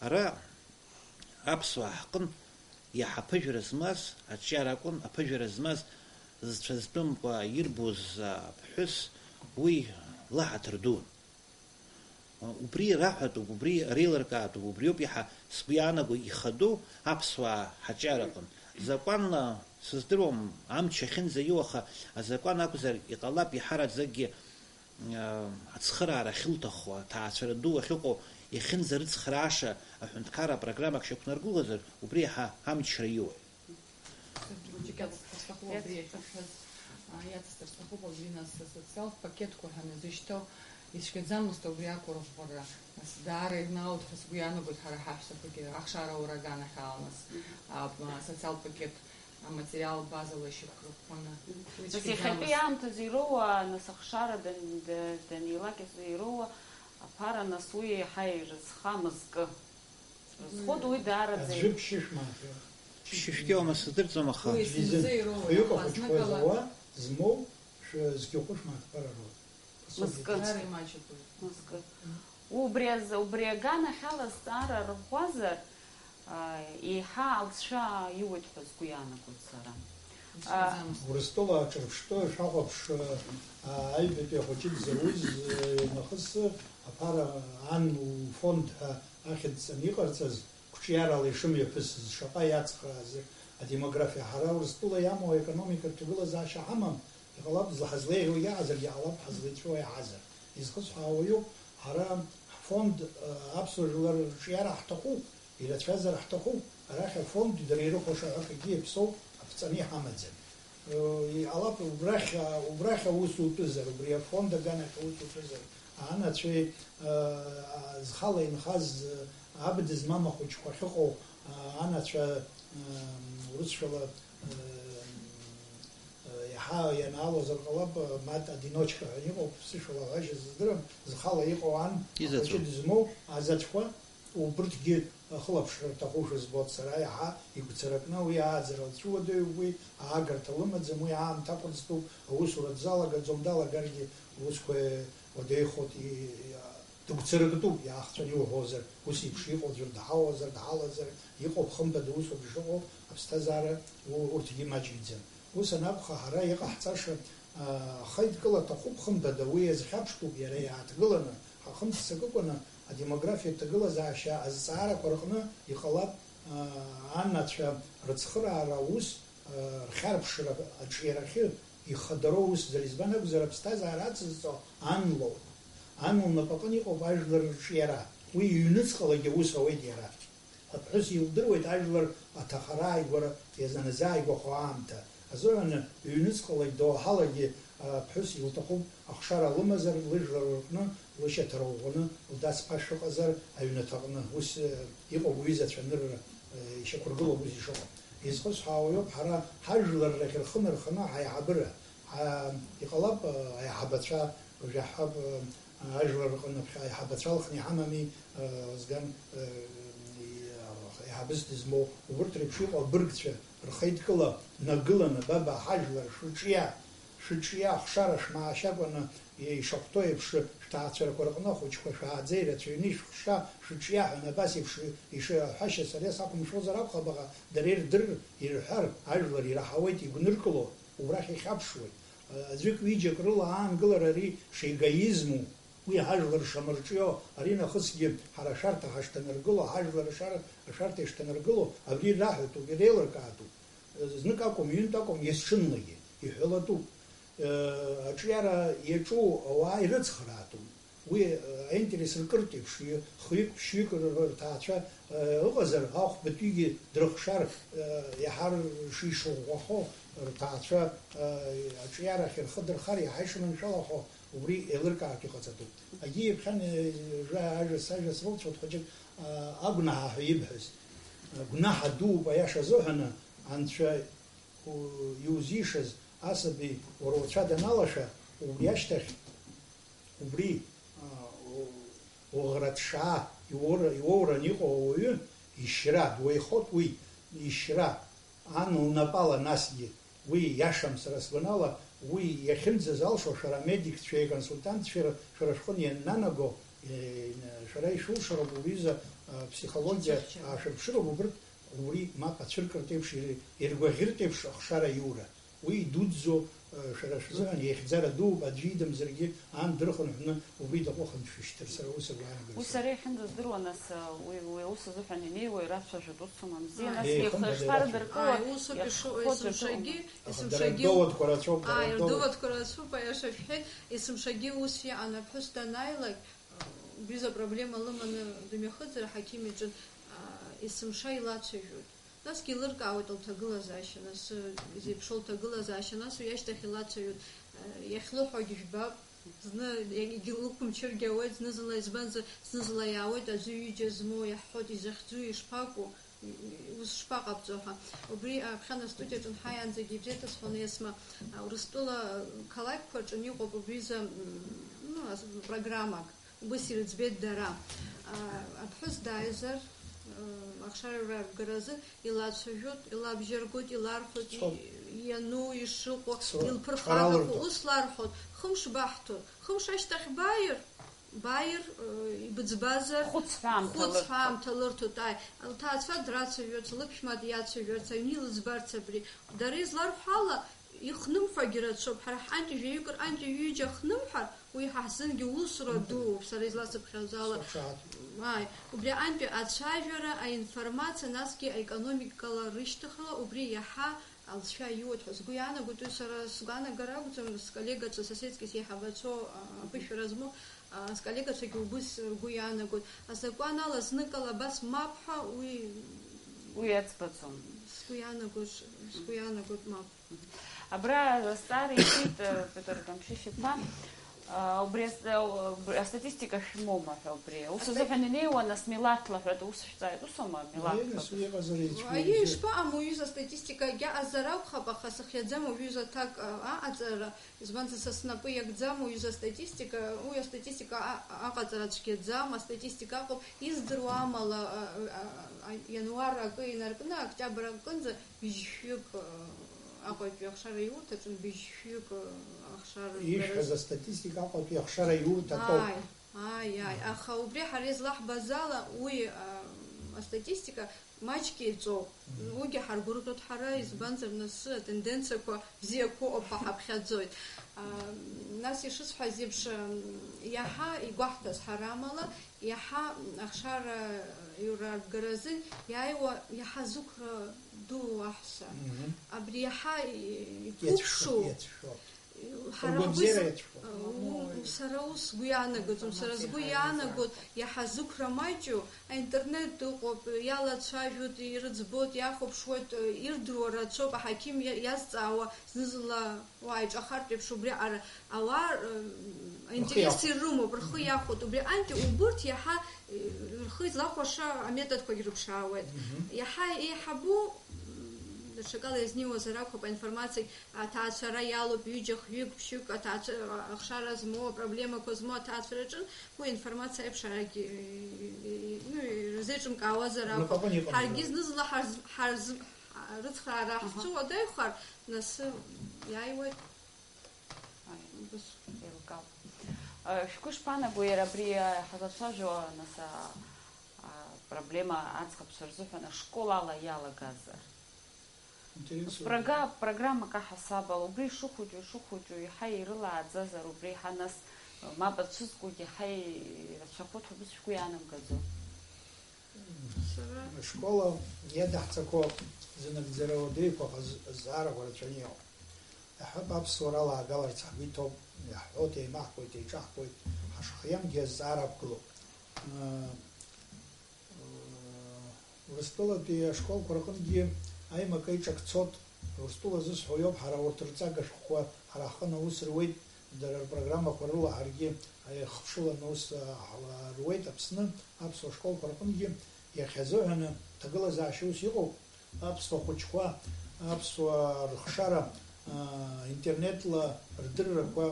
Ара аԥсуаа ҳҟынтә иаҳа аԥыжәара змаз аҿиара акәын, аԥыжәара змаз зцәа зтәымкәа ирбоз аԥҳәыс уи лаҳаҭыр дуун. Убри раҳәатәуп, убри реилыркаатәуп, убриоуп иаҳа сгәы иаанаго ихадоу аԥсуаа ҳаҿиараҟынтә. Закәанла, сыздыруам, амч ахьынӡаиу, аха азакәан акәзар, иҟалап иҳараӡакгьы, аа, ацхыраара ахьылҭаху, аҭаацәара ду ахьыҟоу иахьынӡарыцхрааша аҳәынҭқарра апрограммак шьақәнаргылозар, убри иаҳа амчра иоуеит. Џьаргьы иацсҵар сҭахуп абри иахьысҳәаз, а, иацсҵар сҭахуп абри, нас асоциалтә пакетқәа ҳәа назышьҭоу, Ицәгьаӡамызт убри ақәырӷәӷәара, нас, даара ирнаалоит ҳәа сгәы иаанагоит ҳара ҳаҳәсақәагьы ахшара аура аганахьала, нас, а, м, асоциалтә пакет аматериал базала ишьақәырӷәӷәаны. Уи Нас, иахьатәи ицәгьаӡамызт. Аамҭазы ироуа, нас, ахшара дан-, да-, данилак изы ироуа аԥара, нас, уи еиҳа ирызха мызкы. Рызхоит уи даараӡа. Аӡәы ԥшьышә мааҭ. Ԥшьышәгьы аума сыздырӡом, аха. Уи Изы зынӡа ироуа хҩык ахәыҷқәа зуа, змоу шәы-, зқьы хәышә мааҭ ԥара роуп. Мызкы. Даара имаҷыпуеит. Мызкы. Убри азы, убри аганахьала азҵаара рӷәӷәазар, а, еиҳа алҵшәа иуеит ҳәа сгәы иаанагоит сара. Ицәгьаӡамызт. Урыстәыла аҿырԥштәы шәахәаԥш, а, аҩбатәи ахәыҷы дзауз, а, нахыс аԥара ан уфонд ҳәа ахьӡҵаны иҟарҵаз, қәҿиарала ишымҩаԥысыз, шаҟа иацхраазеи адемографиа? Ҳара Урыстәыла иамоу аекономикатә ҭагылазаашьа ҳамам, иҟалап, зла-, ҳазлеиӷьу иаҳазаргьы ҟалап, ҳазлеицәоу иаҳазар. Изхысҳәаауа иоуп, ҳара ҳфонд, э, аԥсуа жәлар рҿиара ҳҭахуп, ирацәазар ҳҭахуп, арахь афонд дара ирыхәаша ҳәа акгьы иаԥсоу аԥҵаны иҳамаӡам. Иҟалап, убрахь, убрахь аус утәызар, убри афонд аганахь аус утәызар, анацәеи, зхала инхаз, абд змам ахәыҷқәа ахьыҟоу, анацәа, урысшәала, иаҳа ианаалозар ҟалап, мат одиночка ҳәа иҟоуп, ԥсышәала ҳәашьа сыздырам, зхала иҟоу ан, изаҵәу, ахәыҷы дызмоу азаҵәқәа, Убырҭгьы ахылаԥшра рҭахушәа збоит сара, иаҳа игәцаракны уи ааӡара лцәыуадаҩуп, уи аагарҭа лымаӡам, уи аамҭа ақәырӡтәуп, аусура дзалагаӡом, далагаргьы лусқәа уадаҩхоит, и-, и-, дыгәцарактәуп, иаахҵәаны иуҳәозар, ус еиԥш иҟоу аӡәыр дҳауазар, дҳалазар, иҟоуп, хымԥада, усоуп ишыҟоу, аԥсҭазаара у-, урҭгьы имаҷыҩӡам. Ус анакәха, ҳара иҟаҳҵаша, а, ахеидкыла аҭахуп, хымԥада, уи иазхьаԥштәуп, иара иааҭгыланы, ҳаҟынтә ҳцакыкәаны, адемографиатә ҭагылазаашьа азҵаарақәа рҟны иҟалап, а, анацәа рыцхыраара аус, а, рхьарԥшра аҿиарахьы ихадароу усӡара, избан акәзар, аԥсҭазаара ацызҵо ан лоуп. Ан лнапаҟны иҟоуп ажәлар рҿиара, уи иҩныҵҟалагьы аус ауеит иара. Аԥҳәыс илдыруеит ажәлар аҭахара-ааигәара иазаназааигәахо аамҭа азыҳәан, ҩнуҵҟалагь доуҳалагьы аԥҳәыс илҭахуп ахшара лымазар, лыжәлар рҟны лышьаҭара ӷәӷәаны лдацԥашә ыҟазар аҩнаҭаҟны. Ус, э, иҟоуп уҩызацәа анырра, э, ишьақәыргылоуп ус ишыҟоу. Изхысҳәаауа иоуп, ҳара ҳажәлар рахь рхы нарханы ҳаиҳабыра, ҳа-, иҟалап, э, аиҳабацәа, уажә иаҳҳәап, э, Ажәлар рҟынтә аиҳабацәа алхны иҳамами, э, Озган, э, аиҳабыс дызмоу, убырҭ реиԥш иҟоу абыргцәа рхеидкыла нагыланы, ба, ба, ҳажәлар шәыҿиа, шәыҿиа, ахшара шәмаашьакәаны, ишахәҭоу еиԥш, шәҭаацәарақәа рҟны ахәыҷқәа шәааӡа, ирацәаҩны ишәыхша, шәыҿиа ҳәа абас еиԥш ишыҳәашьа сара сақәымшәозар акәхап, аха дара ирдырыр, ирҳәар, ажәлар ираҳауеит игәныркыло, убрахь ихьаԥшуеит. Аӡәык-ҩыџьак рыла аангылара ари шегаизму, Уи ҳажәлар шамырҿио, аринахысгьы ҳара ашәарҭа ҳашҭанаргыло, ҳажәлар ашар-, ашәарҭа ишҭанаргыло, абри раҳәатәуп, иреилыркаатәуп. Знык акәым, ҩынтә акәым, есҽынлагьы иҳәалатәуп. Аҿиара иаҿу ауаа ирыцхраатәуп. Уи аинтерес ркыртә еиԥш, хҩык, ԥшьҩык р-, рҭаацәа ыҟазар, ахәбатәигьы дрыхшар, иаҳа шишыӷәӷәахо рҭаацәа аҿиарахь рхы дырхар, иаҳа ишыманшәалахо, Убри еилыркаартә иҟаҵатәуп. Агьи иԥхьан, э, жәа-, ажәа, сажәа срылҵуеит хәыҷык, а, агәнаҳа ҳәа ибҳәаз. Гәнаҳа дууп, аиаша азыҳәаны, анцәа у-, иузишаз асаби уара уцәа даналаша, убри ашьҭахь, убри, а, у-, уӷраҭшаа иуоура-, иуоуран иҟоу ауаҩы ишьра, дуаҩхоит уи, ишьра. Ан лнапала насгьы, уи иашам, сара сгәанала, уи иахьымӡаз алшо, шәара амедикцәеи аконсультантцәеи шәара шәҟны ианнанаго, е, шәара ишәылшароуп, уҩыза, а, ԥсихологиа аашәырԥшыроуп, убырҭ убри мап ацәыркыртә еиԥш, ир-, иргәаӷьыртә еиԥш ахшара аиура. Уи идуӡӡоу, а, шәара шәзыҳәан иахьӡара дууп, аӡәы идамзаргьы ан дырхынҳәны убри даҟәыхын дшәышьҭыр, сара ус агәаанагара Уи сымоуп. Сара иахьынӡаздыруа, нас, уи, уи аус азыҳәан инеиуа ирацәажәоит, ус сымамзи, Ааи, нас ихы ихымԥада шԥардыркыло, Ааи, ус ауп ишыҟоу, иахьхәыцыртәу есымшагьы, Аха есымшагьы дара у-, рдоводқәа рацәоуп, дара Ааи, рдовод- рдоводқәа рацәоуп, аиаша шәҳәеит, есымшагьы ус иҟан, аԥҳәыс данааилак, убри изы апроблема лыманы дымҩахыҵыр аҳақьым иҿы, аа, есымша илацәажәоит. Насгьы еилыркаауеит лҭагылазаашьа, нас, э, изеиԥшу лҭагылазаашьа, нас уи ашьҭахь илацәажәоит, э, иахьлыҳәогьы жәбап, Зны егьлықәымчыргьы ауеит, зны-зынла, избанзар, зны-зынла иаауеит аӡәы ҩыџьа змоу, иаҳҳәоит, изахьӡу, ишԥакәу, ус шԥаҟабҵо ҳәа. Убри аԥхьан астудиаҿы анҳаиаанӡагьы ибзеиҭасҳәон Есма, а, Урыстәыла қалақьқәа рҿы иҟоуп убри изы, м, ну, ас-, программак, убыс ирыӡбеит дара. А, аԥҳәыс дааизар, а, ахшара раргаразы, илацәажәоит, илабжьаргоит, иларҳәоит, цоит, и-, иану, ишыҟоу, цоит, илԥырхагақәа, ус ларҳәоит, хымш баҳҭоит, хымш ашьҭахь бааир, бааир, э, ибыӡбазар, хәыцҳәаамҭа хәыцҳәаамҭа лырҭоит, ааи, лҭаацәа драцәажәарц, лыԥшәма диацәажәарц, аҩны илыӡбарц абри. Дара изларҳәо ала, ихнымҳәуагьы рацәоуп, ҳара ҳанти жәаҩык, анти ҩыџьа хнымҳәар, уи ҳа ҳзынгьы усура дууп, сара изласыԥхьаӡо ала. Сыԥшааит. Ааи, убри антәи ацәажәара, аинформациа, насгьы аекономикала рышьҭыхрала, убри иаҳа алҵшәа иуеит ҳәа сгәы иаанагоит, уи сара сгәаанагара акәӡам, сколлегацәа, соседскис еиҳабацәоу, а, аԥышәара змоу, а, сколлегацәагьы убыс ргәы иаанагоит. Азакәан ала зныкала абас мап ҳәа, уи уи иаӡбаӡом. Сгәы иаанагоит, сгәы иаанагоит мап. Абра азҵаара икит, э, Петр Камшьышь-иԥа, э, убри ас-, э, убри астатистика шәымоума ҳәа убри. Ус Аста- азыҳәан инеиуа, нас, милаҭла ҳәа ус шәҵааит, усоума, милаҭла? Аиеи, нас, уи иҟазар еицәоу Аиеи, изы. Ишԥаҟам, уҩыза, астатистика агьа азар акәхап, аха сыхиаӡам уҩыза аҭак, а, аҟаҵара, избанзар, са снапы иакӡам уҩыза астатистика, уи астатистика а-, аҟаҵара цәгьаӡам, астатистика аҟоуп, издыруа амала, а, а, а, иануар акы инаркны, октиабр акынӡа быжьшәҩык, э, Аҟәатәи ахшара иурҭаҿын быжьшәҩык, э, ахшара Ишәҳәаз ргара. Астатистика Аҟәатәи ахшара иурҭатәоуп. Ааи, ааи, ааи. Аха убри ҳара излаҳбаз ала, уи, э, астатистика маҷк еиҵоуп. Мгм. Уигьы ҳаргәырӷьоит ҳара, Мгм. Избанзар, нас атенденциақәа бзиақәа ыҟоуп ҳәа ҳаԥхьаӡоит. А, нас ишысҳәаз еиԥш, м, иаҳа игәаҳҭаз ҳара амала, иаҳа ахшара иураргаразын иааиуа иаҳа зықәра ду аҳәса. Мгм. Абри иаҳа и-, Иацәшәо, иқәыԥшу. Иацәшәо. Ҳара ҳгәы Ргәабзиара из-, иацәшәо. У-, сара ус сгәы иаанагаӡом, сара сгәы иаанагоит, иаҳа зықәра маҷу, аинтернет ыҟоуп, иалацәажәоит, ирыӡбоит, иахәаԥшуеит, ирдыруа рацәоуп, аҳақьым иа-, иазҵаауа зны-зынла Уа, иҿахартә еиԥш убриаҟара ауаа, м, аинтерес иахәоит. Ирымоуп, рхы Мгм. Иахәоит. Убри антәи убырҭ иаҳа, э, рхы излахәаша аметодқәагьы рыԥшаауеит. Мгм. Иаҳа еиҳабу, м, даҽакала иазнеиуазар акәхап, аинформациагь аҭаацәара иалоуп, ҩыџьа, хҩык, ԥшьҩык аҭаацәа-, ахшара змоу, апроблемақәа змоу аҭаацәараҿы уи аинформациа аиԥш арагь, э, э, э, ну, ирзеиҿымкаауазар акәхап. Рнапаҟны иҟамзар. Ҳаргьы зны-зынла ҳарз-, ҳарз-, Рыцхраара Аҳа. Ҳцәыуадаҩхар, нас иааиуеит. Аи, убыс. Еилкаауп. Э, шәгәы шԥаанаго, иара абри, э, ҳазлацәажәо, нас, а, а, проблема аӡӷабцәа рзыҳәан ашкол ала иалагазар? Интересно. Прога-, программак аҳасабала, убри ишыхәыҷу, ишыхәыҷу, иаҳа ирылааӡазар, убри иаҳа нас, э, мап ацәызкугьы иаҳа ирацәахоит ҳәа убыс шәгәы иаанамгаӡо? Сара. Ашкола иадаҳҵақәо зынагӡара уадаҩқәа ҟаз-, зҵаарақәа рацәаны иҟоуп. Иаҳҳәап, аԥсуара алаагаларц ҳгәы иҭоуп, иаҳҳәоит, еимаҳкуеит, еиҿаҳкуеит, ҳашхиамгьы азҵаара ақәгылоуп. Ыы, ыы, Урыстәылатәи ашколқәа рҟынгьы аимак-аиҿак цоит. Урыстәыла зысҳәо иоуп, ҳара урҭ рҵага шәҟәқәа ҳара ҳҟны аус руеит. Дара рпрограммақәа рыла ҳаргьы ҳхыԥшыланы аус, а, ҳла-, руеит Аԥсны аԥсуа школқәа рҟынгьы. Иахьазыҳәаны ҭагылазаашьа ус иҟоуп, аԥсуа хәыҷқәа, аԥсуа рыхшара, а, интернетла рдыррақәа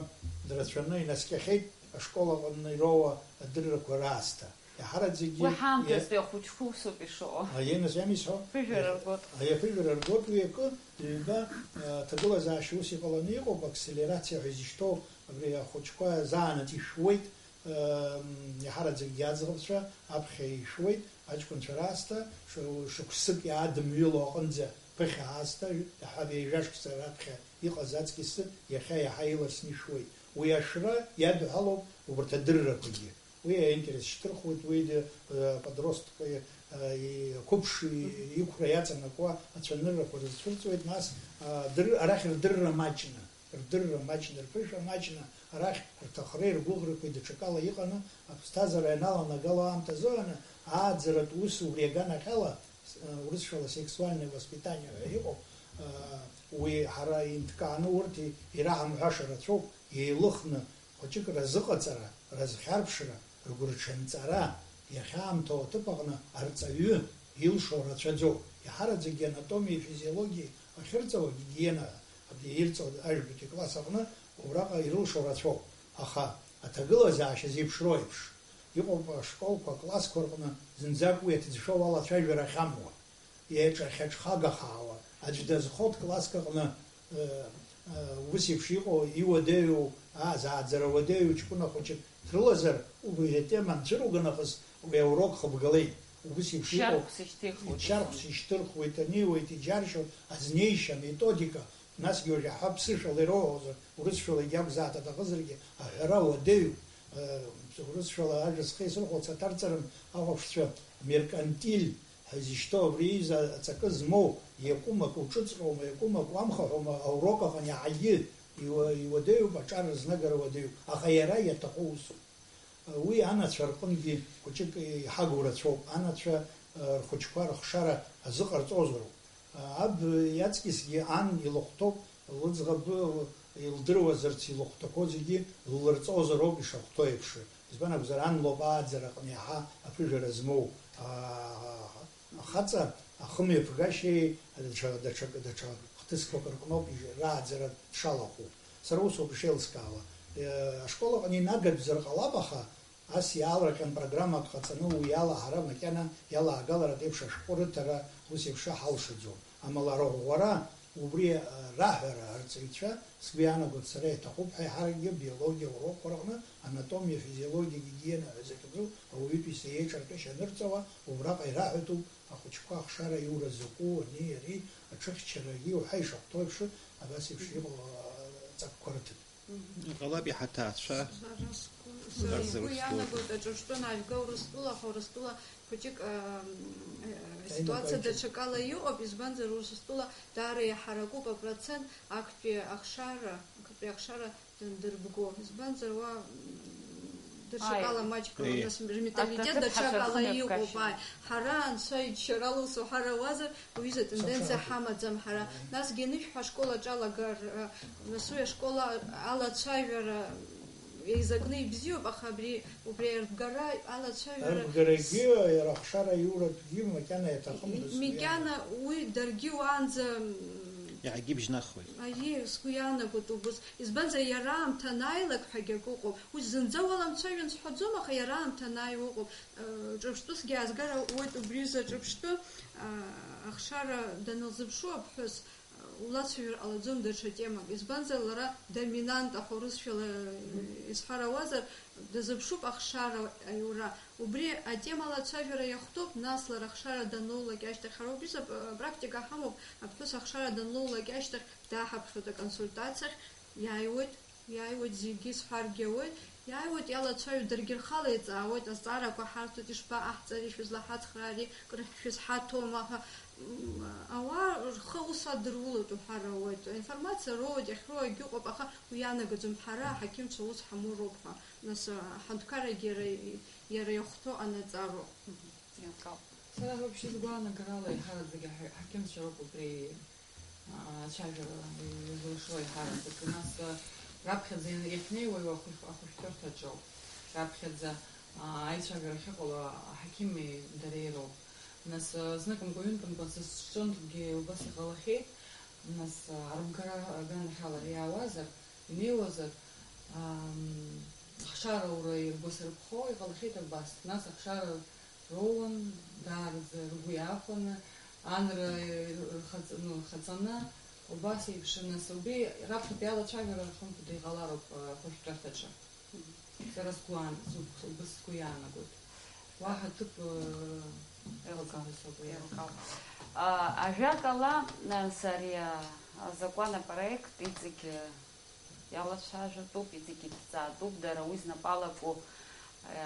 драцәаны инаскьахьеит ашкол аҟны ироуа адыррақәа раасҭа. Иаҳараӡакгьы Уи ҳаамҭазтәи ахәыҷқәа усоуп ишыҟоу. Аиеи, нас иамисҳәо? Ԥыжәара ргоит. Аиеи, аԥыжәара ргоит, уи акы, ҩба, а, ҭагылазаашьа ус иҟаланы иҟоуп, акселерациа ҳәа изышьҭоу, абри ахәыҷқәа заанаҵ ишәуеит, а, м, иаҳараӡакгьы аӡӷабцәа аԥхьа ишәуеит, аҷкәынцәа раасҭа, ш-, шықәсык иаадымҩыло аҟынӡа ԥыхьа аасҭа, иаҳа ҩажәа шықәса раԥхьа иҟаз аҵкьыс иахьа иаҳа иласны ишәуеит. Уи ашәра иадҳәалоуп убарҭ адыррақәагьы. Уи аинтерес шьҭырхуеит, уи, э, подростк, э, иқәыԥш, и-, иқәра иаҵанакуа ацәаныррақәа рызцәырҵуеит, нас, а, дыр-, арахь рдырра маҷны, рдырра маҷны, рԥышәа маҷны, арахь рҭахреи ргәыӷрақәеи даҽакала иҟаны, аԥсҭазаара ианаланагало аамҭазыҳәаны, ааӡаратә ус убри аганахьала, с-, э, урысшәала сексуальное воспитание ҳәа иҟоуп, э, уи ҳара инҭкааны урҭ и-, ираҳамҳәаша рацәоуп, еилыхны, хәыҷык разыҟаҵара, разхьарԥшра, ргәырҽанҵара, иахьаамҭоу аҭыԥ аҟны арҵаҩы илшо рацәаӡоуп. Иаҳараӡакгьы анатомиеи физиологиеи ахьырҵауа, гигиена абри ирҵоу ажәбатәи класс аҟны убраҟа ирылшо рацәоуп. Аха аҭагылазаашьа зеиԥшроу еиԥш, иҟоуп ашколқәа, аклассқәа рҟны зынӡак уи аҭыӡшәа уалацәажәар ахьамуа, иаҿахьаҿхагахаауа, аӡә дазхоит класск аҟны, э, э, ус еиԥш иҟоу, иуадаҩу, азааӡара уадаҩу ҷкәына хәыҷык дрылазар, убри атема анцәыруга нахыс уи аурок хыбгалеит. Убыс еиԥш иҟоу, ичархәс ишьҭихуеит. Ичархәс ишьҭырхуеит, анеиуеит, иџьаршьоит, азнеишьа, аметодика, насгьы уажә иаҳҳәап, ԥсышәала ироуҳәозар, урысшәала егьакәзааит аҭахызаргьы, аҳәара уадаҩуп. Э, урысшәала ажәа схы исырхәо саҭарҵарым, ахәаԥшцәа, меркантиль ҳәа изышьҭоу абри аҩыза аҵакы змоу, иакәым акы уҿыҵроума, иакәым акы уамхаҳәома, аурок аҟны иаҳагьы иуа-, иуадаҩуп, аҿар рызнагара уадаҩуп, аха иара иаҭаху усуп. Уи анацәа рҟынгьы хәыҷык иҳагу рацәоуп, анацәа, э, рхәыҷқәа рыхшара азыҟарҵозароуп. Аб иаҵкьысгьы ан илыхәҭоуп, лыӡӷаб илдыруазарц илыхәҭақәоу зегьы ллырҵозароуп ишахәҭоу еиԥш. Избан акәзар, ан лоуп ааӡара аҟны иаҳа аԥыжәара змоу. Аа, ахаҵа ахымҩаԥгашьеи даҽа, даҽа, даҽа хҭысқәак рҟноуп иж-, рааӡара дшалахәу. Сара усоуп ишеилыскаауа. Е, ашкол аҟны инагатәзар ҟалап, аха ас иаалырҟьан программак ҟаҵаны уи ала ҳара макьана иалаагалартә еиԥш ашәҟәы рыҭара ус еиԥш ҳалшаӡом. Амала арӷәӷәара, убри, а, раҳәара арҵаҩцәа, сгәы иаанагоит, сара иаҭахуп ҳәа еиҳаракгьы абиологиа урокқәа рҟны, анатомиа, физиологиа, гигиена ҳәа захьӡу ауаҩытәыҩса иеиҿартәышьа анырҵауа, убраҟа ираҳәатәуп ахәыҷқәа ахшара аиура закәу, ани, ари, аҽыхьчарагьы, уҳәа ишахәҭоу еиԥш, абас еиԥш иҟоу, а, ҵакқәа рыҭан. Иҟалап иҳаҭаацәа. Сара сгәы, сара сгәы иаанагоит, аҿырԥштәы анажәга Урыстәыла, аха Урыстәыла хәыҷык, ам, э, ситуациа даҽакала иҟоуп, избанзар, Урыстәыла даара иаҳаракуп апроцент актәи ахшара, актәи ахшара дандырбго. Избанзар, уа, м, даҽакала маҷк, нас рменталитет даҽакала иҟоуп, ааи. Ҳара анцәа иџьшьара лусу ҳара уазар, Уи изы атенденциа ҳамаӡам ҳара. Насгьы анышә ҳашкол аҿалагар, нас уи ашкол алацәажәара еизакны ибзиоуп, аха абри, убри арбгара, алацәажәара... Арбгарагьы, иара ахшара аиуратәгьы макьана иаҭахымызт. Макьана уи даргьы уаанӡа, м, иаагьыбжьнахуеит. Аиеи, сгәы иаанагоит убыс. Избанзар, иара аамҭа анааилак ҳәагьы акы ыҟоуп. Уи зынӡа уаламцәажәан сҳәаӡом, аха иара аамҭа анааиуа ыҟоуп. Ҿырԥштәысгьы аазгар ауеит убри аҿырԥштәы, а, ахшара данылзыԥшу аԥҳәыс, а, улацәажәар ҟалаӡом даҽа темак. Избанзар, лара доминант, аха урысшәала, э, исҳәар ауазар, дазыԥшуп ахшара аиура. Убри атемала ацәажәара иахәҭоуп, нас лара ахшара данлоулак ашьҭахь. Ҳара убри запрактика ҳамоуп, аԥҳәыс ахшара данлоулак ашьҭахь дааҳаԥхьоит аконсультациахь, иааиуеит. Иааиуеит, зегьы сҳәаргьы ауеит, иааиуеит, иалацәажәоит, даргьы рхала иҵаауеит, азҵаарақәа ҳарҭоит, ишԥаҟаҳҵари, шәызлаҳацхраари, кыр шәызҳаҭома ҳәа. М, ауаа рхы ус адырулоит уҳәар ауеит. Аинформациа роуеит, иахьроуагьы ыҟоуп, аха уи иаанагаӡом, ҳара аҳақьымцәа ус ҳамоу роуп ҳәа, нас, аҳәынҭқаррагьы иара, иара иахәҭоу анаҵароуп. Мгм. Иакауп. Сара вообще сгәаанагарала иҳараӡак аҳа-, аҳақьымцәа роуп убри ацәажәара изылшо еиҳараӡак. Нас, а, раԥхьаӡа иахьнеиуа ахәышә-, ахәышәтәырҭаҿоуп. Раԥхьаӡа, а, аицәажәара ахьыҟало аҳақьыми дареи роуп. Нас, а, зныкымкәа-ҩынтәымкәа са сҿынтәгьы убас иҟалахьеит. Нас, а, арбгара аганахьала иаауазар, инеиуазар, ам, ахшара аура иргәасырԥхо иҟалахьеит абас. Нас ахшара роуан, даараӡа ргәы иаахәаны, анра рхаҵ-, ну, рхаҵаны, убас еиԥш, нас убри раԥхьатәи алацәажәара хымԥада иҟалароуп, а, ахәышәтәырҭаҿы. Сара сгәы аан-, сгәы, сгәы, сгәы иаанагоит. Уаҳа ҭыԥ, а, ыҟаӡам ҳәа сгәы иаанагоит. Еилкаауп. А, ажәакала, нас, ари, а, азакәан апроект иҵегь, а, Иалацәажәатәуп, иҵегь иҭҵаатәуп, дара уи знапы алаку, а,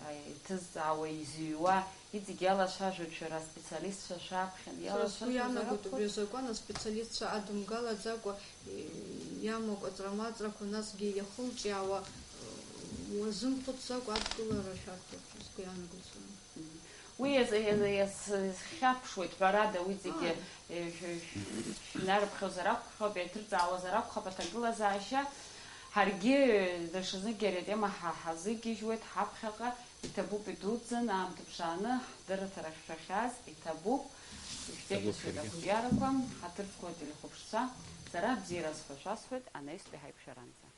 а, иҭызҵаауа, изыҩуа, иҵегь иалацәажәоит шәара аспециалистцәа шәаԥхьан. Сара сгәы иаанагоит, убри азакәан аспециалистцәа адымгалаӡакәа, и-, иамоу акәаҵрамаҵрақәа, насгьы иахылҿиаауа, уазымхәыцӡакәа адкылара шәарҭоуп, сгәы иаанагоит сара. Уи иаз-, иаз-, иаз-, иазхьаԥшуеит, ҳәарада, уи зегьы, ааи, э, шә-, шә-, шәнарыԥхьозар акәхап, иаҭырҵаауазар акәхап аҭагылазаашьа. Ҳаргьы даҽазнык иара атема ҳа-, ҳазыгьежьуеит ҳаԥхьаҟа, иҭабуп идуӡӡан, аамҭа ԥшааны ҳдырраҭара ахьшәахьаз, иҭабуп, ишәзеиӷьасшьоит ақәҿиарақәа, ҳаҭыр зқәу ателехәаԥшцәа, сара абзиара асҳәо шәасҳәоит, анаҩстәи ҳаиқәшәаранӡа.